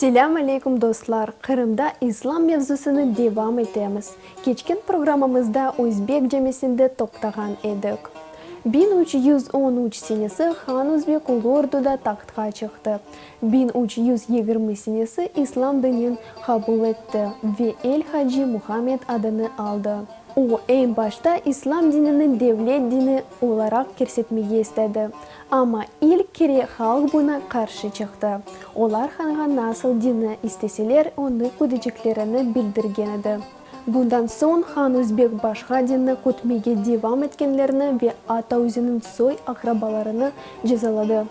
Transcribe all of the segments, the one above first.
Selâm aleykum dostlar! Qırımda İslam mevzusını devam etemiz. Keçken programmamızda Özbek camisinde toqtağan edik. 1313 senesi han Özbek Ulu Orduda tahtqa çıqtı. 1320 senesi İslam dinin qabul etti ve El-Haci Muhammed adını aldı. O, eñ başta İslam dinini devlet dini olaraq kirsetmege istedi, amma ilk kere halq buña qarşı çıqtı. Olar hanğa nasıl dinni isteseler, onı küteceklerini bildirgen edi. Bundan soñ han Özbek başqa dinni kütmege devam etkenlerni ve atta özüniñ soy-aqrabalarını cezaladı,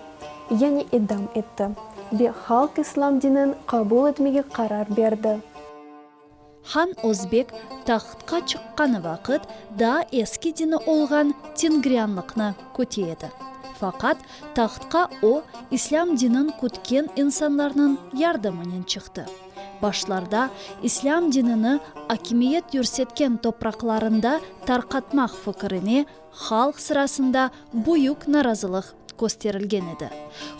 yani idam etti, ve halq İslam dinin qabul etmege qarar berdi. Han Özbek tahtqa çıqqanı vaqıt daa eski dini olğan tengrianlıqnı küte edi. Faqat tahtqa o, islâm dinin kütken insanlarnıñ yardımınen çıqtı. Başlarda islâm dinini akimiyet yürsetken topraqlarında tarqatmaq fikirine halq sırasında büyük narazılıq kösterilgen edi.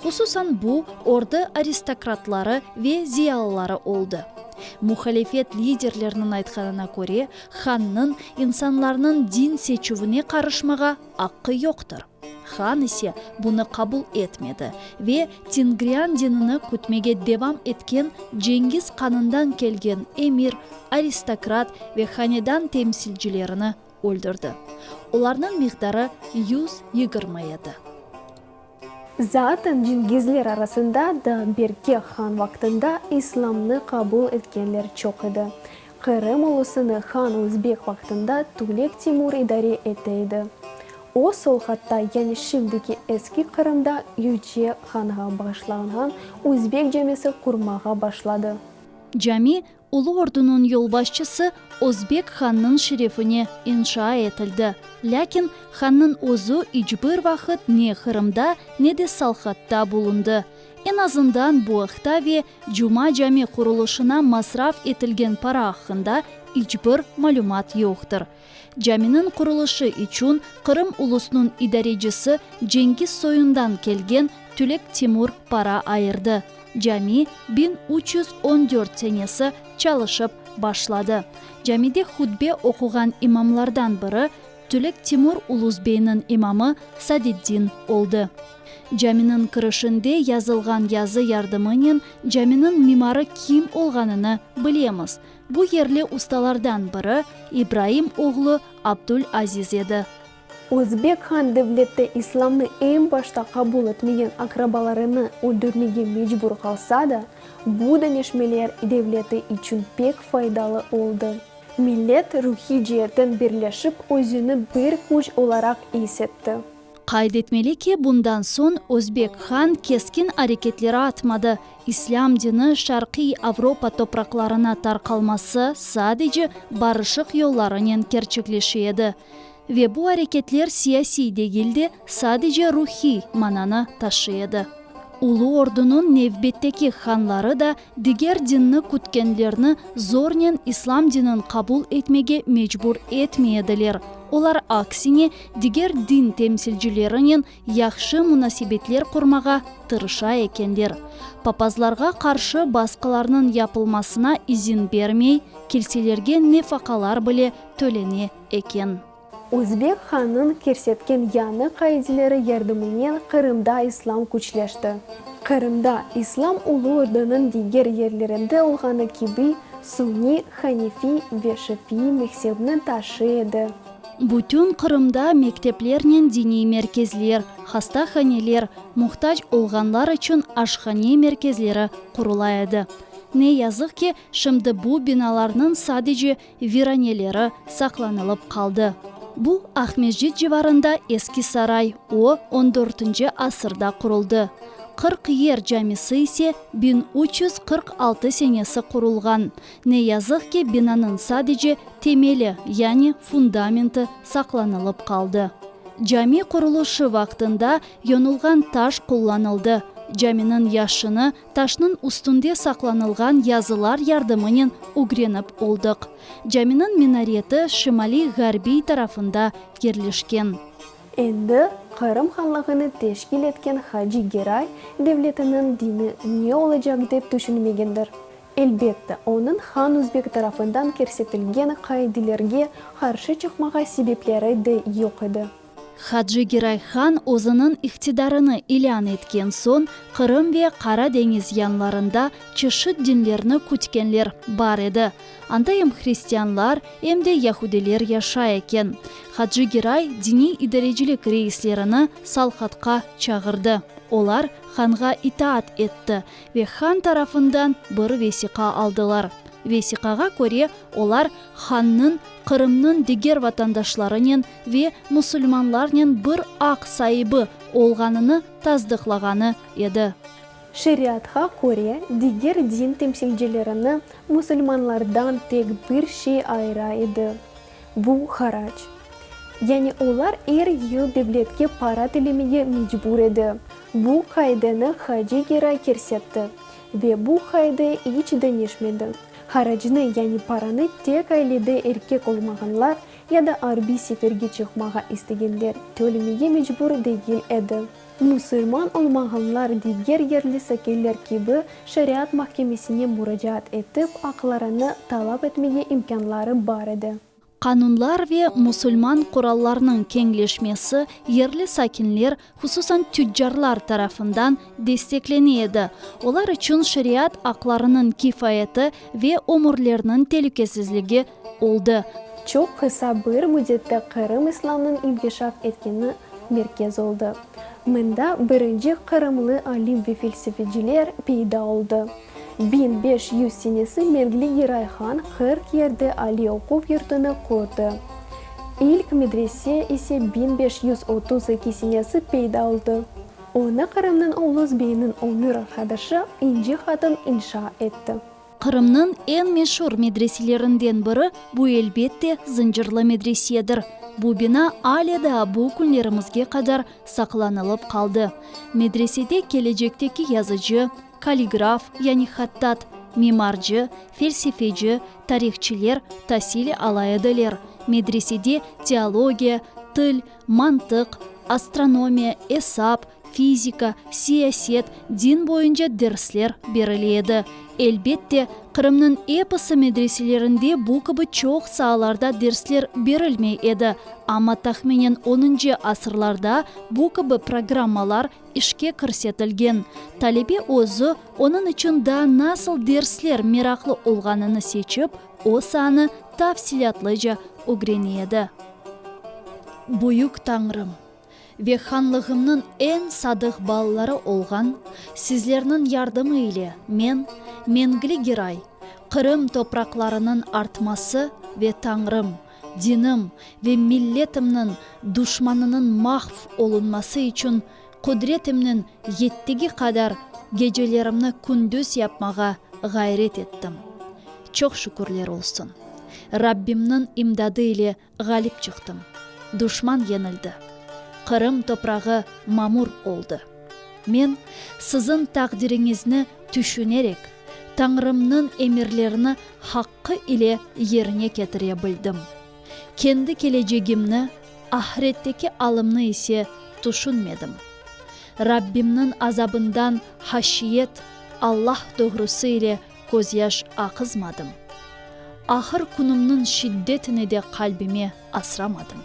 Hususan bu, ordu aristokratları ve ziyalıları oldı. Muhalefet liderleriniñ aytqanına köre, hannıñ insanlarnıñ din seçüvine qarışmağa aqqı yoqtır. Han ise bunı qabul etmedi ve Tengrian dinini kütmege devam etken Cengiz qanından kelgen emir, aristokrat ve hanedan temsilcilerini öldürdi. Olarnıñ miqdarı 120 edi. Zaten Cingizler arasında da Berke han vaqtında İslamnı qabul etkenler çoq edi. Qırım ulusını han Özbek vaqtında Tülek Timur idare ete edi. O, Solhatta, yani şimdiki Eski Qırımda Yüce hanğa bağışlanğan Özbek camisi qurmağa başladı. Cami Ulu Ordunıñ yolbaşçısı Özbek hannıñ şerefine inşa etildi. Lâkin hannıñ özü iç bir vaqıt ne Qırımda, ne de Salhatta bulundı. Eñ azından bu aqta ve Cuma cami qurulışına masraf etilgen para aqqında iç bir malümat yoqtır. Caminiñ qurulışı içün Qırım ulusınıñ idarecisi Cengiz soyundan kelgen Tülek Timur para ayırdı. Cami 1314 senesi çalışıp başladı. Camide hutbe oquğan imamlardan biri Tülek Timur Ulus-beyniñ imamı Sadeddin oldı. Caminiñ kirişinde yazılğan yazı yardımınen caminiñ mimarı kim olğanını bilemiz. Bu yerli ustalardan biri İbraim oğlu Abdül-Aziz edi. Özbek han devlette İslamnı eñ başta qabul etmegen aqrabalarını öldürmege mecbur qalsa da, bu deñişmeler devleti içün pek faydalı oldı. Millet ruhiy ceetten birleşip özüni bir küç olaraq is etti. Qayd etmeli ki, bundan soñ Özbek han keskin areketleri atmadı, İslâm dini Şarqiy Avropa topraqlarına tarqalması sadece barışıq yollarınen kerçekleşe edi. Ve bu areketler siyasiy degil de, sadece ruhiy mananı taşıy edi. Ulu Ordunıñ nevbetteki hanları da diger dinni kütkenlerni zornen İslam dinin qabul etmege mecbur etmey ediler, olar aksine diger din temsilcilerinen yahşı munasebetler qurmağa tırışa ekenler. Papazlarğa qarşı basqılarnıñ yapılmasına izin bermey, kilselerge nefaqalar bile tölene eken. Özbek hannıñ kirsetken yañı qaideleri yardımınen Qırımda islam küçleşti. Qırımda islam Ulu Ordunıñ diger yerlerinde olğanı kibi sunni, hanefi ve şafii mezhebni taşıy edi. Bütün Qırımda mekteplernen diniy merkezler, hastahaneler, muhtac olğanlar içün aşhane merkezleri qurula edi. Ne yazıq ki, şimdi bu binalarnıñ sadece viraneleri saqlanılıp qaldı. Bu, Aqmescit civarında eski saray, o, on dörtünci asırda quruldı. 40 Yer camisi ise 1346 senesi qurulğan. Ne yazıq ki, binanıñ sadece temeli, yani fundamenti saqlanılıp qaldı. Cami qurulışı vaqtında yonulğan taş qullanıldı. Caminiñ yaşını Taşnıñ üstünde saqlanılğan yazılar yardımınen ögrenip oldıq. Caminiñ minareti şimaliy-ğarbiy tarafında yerleşken. Endi. Qırım hanlığını teşkil etken Hacı Geray devletiniñ dini ne olacaq dep tüşünmegendir. Elbette, onıñ han Özbek tarafından kirsetilgen qaidelerge qarşı çıqmağa sebepleri de yoq edi. Hacı Geray han özüniñ iqtidarını ilân etken soñ, Qırım ve Qara deñiz yanlarında çeşit dinlerni kütkenler bar edi. Anda em hristianlar, em de yahudiler yaşay eken. Hacı Geray diniy idarecilik reislerini Salhatqa çağırdı. Olar hanğa itaat etti ve han tarafından bir vesiqa aldılar. Vesiqağa köre, olar hannıñ Qırımnıñ diger vatandaşlarınen ve musulmanlarnen bir aq saibi olğanını tasdıqlağanı edi. Şeriatqa köre, diger din temsilcilerini musulmanlardan tek bir şey ayıra edi, bu harac. Yani olar er yıl devletke para tölemege mecbur edi. Bu qaideni Hacı Geray kirsetti ve bu qaide iç deñişmedi. Haracnı, yani paranı tek ailede erkek olmağanlar ya da arbiy seferge çıqmağa istegenler tölemege mecbur degil edi. Musulman olmağanlar diger yerli sakinler kibi şeriat mahkemesine muracaat etip aqlarını talap etmege imkânları bar edi. Qanunlar ve musulman qurallarnıñ keñleşmesi yerli sakinler, hususan tüccarlar tarafından desteklene edi, olar içün şeriat aqlarınıñ kifayeti ve ömürleriniñ telükesizligi oldı. Çoq qısa bir müddette Qırım islamnıñ inkişaf etkeni merkez oldı. Mında birinci qırımlı alim ve felsefeciler peyda oldı. 1500 senesi Mengli Geray han 40 yerde aliy oquv yurtunı qurdı. İlk medrese ise 1532 senesi peyda oldı. Onı Qırımnıñ Ulus beyiniñ ömür arqadaşı İnci hatun inşa etti. Qırımnıñ eñ meşur medreselerinden biri, bu, elbette, Zıncırlı medresedir. Bu bina ale daa bu künlerimizge qadar saqlanılıp qaldı. Medresede kelecekteki yazıcı, kalligraf, yani hattat, mimarcı, felsefeci, tarihçiler tasil ala ediler. Medresede teologiya, til, mantıq, astronomiya, esap, fizika, siyaset, din boyunca dersler berile edi. Elbette, Qırımnıñ episi medreselerinde bu kibi çoq saalarda dersler berilmey edi, amma tahminen onuncı asırlarda bu kibi programmalar işke kirsetilgen. Talebe özü, onıñ içün daa nasıl dersler meraqlı olğanını seçip, o saanı tafsilâtlıca ögrene edi. Büyük Tañrım ve hanlığımnıñ eñ sadıq balaları olğan sizlerniñ yardımı ile men, Mengli Giray, Qırım topraqlarınıñ artması ve Tañrım, dinim ve milletimniñ duşmanınıñ mahv olunması içün qudretimniñ yettigi qadar gecelerimni kündüz yapmağa ğayret ettim. Çoq şükürler olsun, Rabbimniñ imdadı ile ğalip çıqtım. Duşman yenildi. Qırım toprağı mamur oldı. Men, siziñ taqdiriñizni tüşünerek, Tañrımnıñ emirlerini haqqı ile yerine ketire bildim. Kendi kelecegimni, ahretteki alımnı ise tüşünmedim. Rabbimniñ azabından haşiyet, Allah doğrusı ile közyaş aqızmadım. Ahır künümniñ şiddetini de qalbime asramadım.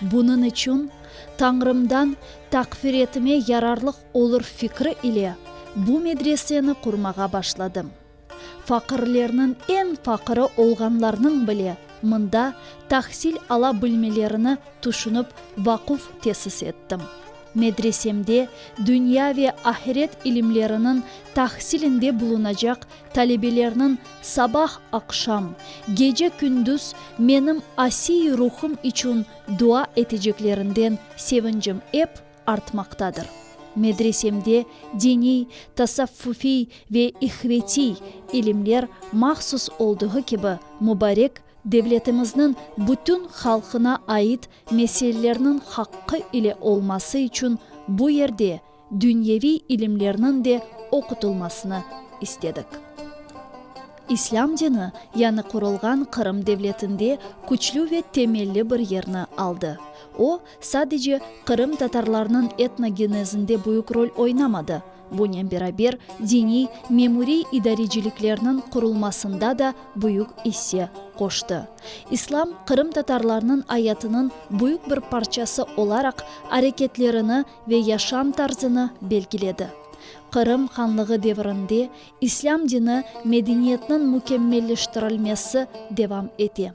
Bunıñ içün Tañrımdan taqfiretime yararlıq olur fikri ile bu medreseni qurmağa başladım. Faqırlerniñ eñ faqırı olğanlarnıñ bile mında tahsil ala bilmelerini tüşünip vaquf tesis ettim. Medresemde dünya ve ahiret ilimleriniñ tahsilinde bulunacaq talebelerniñ sabah-aqşam, gece-kündüz menim asiy ruhum içün dua eteceklerinden sevincim ep artmaqtadır. Medresemde diniy, tasavvufiy ve ihvetiy ilimler mahsus olduğı kibi mubarek devletimizniñ bütün halqına ait meselelerniñ haqqı ile olması içün bu yerde dünyeviy ilimlerniñ de oqutılmasını istedik. İslâm dini yañı qurulğan Qırım devletinde küçlü ve temelli bir yerni aldı. O, sadece Qırım tatarlarınıñ etnogenezinde büyük rol oynamadı, bunen beraber diniy, memuriy idareciliklerniñ qurulmasında da büyük isse qoştı. İslam Qırım tatarlarınıñ ayatınıñ büyük bir parçası olaraq areketlerini ve yaşam tarzını belgiledi. Qırım Hanlığı devrinde İslâm dini medeniyetniñ mükemmelleştirilmesi devam ete.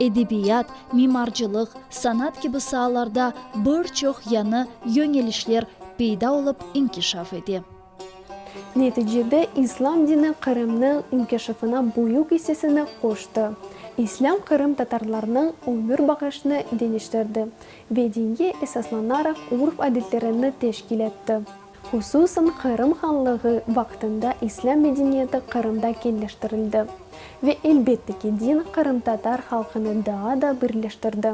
Edebiyat, mimarcılıq, sanat kibi saalarda bir çoq yañı yöñelişler peyda olıp inkişaf ete. Neticede İslâm dini Qırımnıñ inkişafına büyük issesini qoştı. İslâm qırımtatarlarnıñ ömür baqışını deñiştirdi ve dinge esaslanaraq urf-adetlerini teşkil etti. Hususan Qırım Hanlığı vaqtında İslâm medeniyeti Qırımda keñleştirildi ve elbette ki din qırımtatar halqını daa da birleştirdi.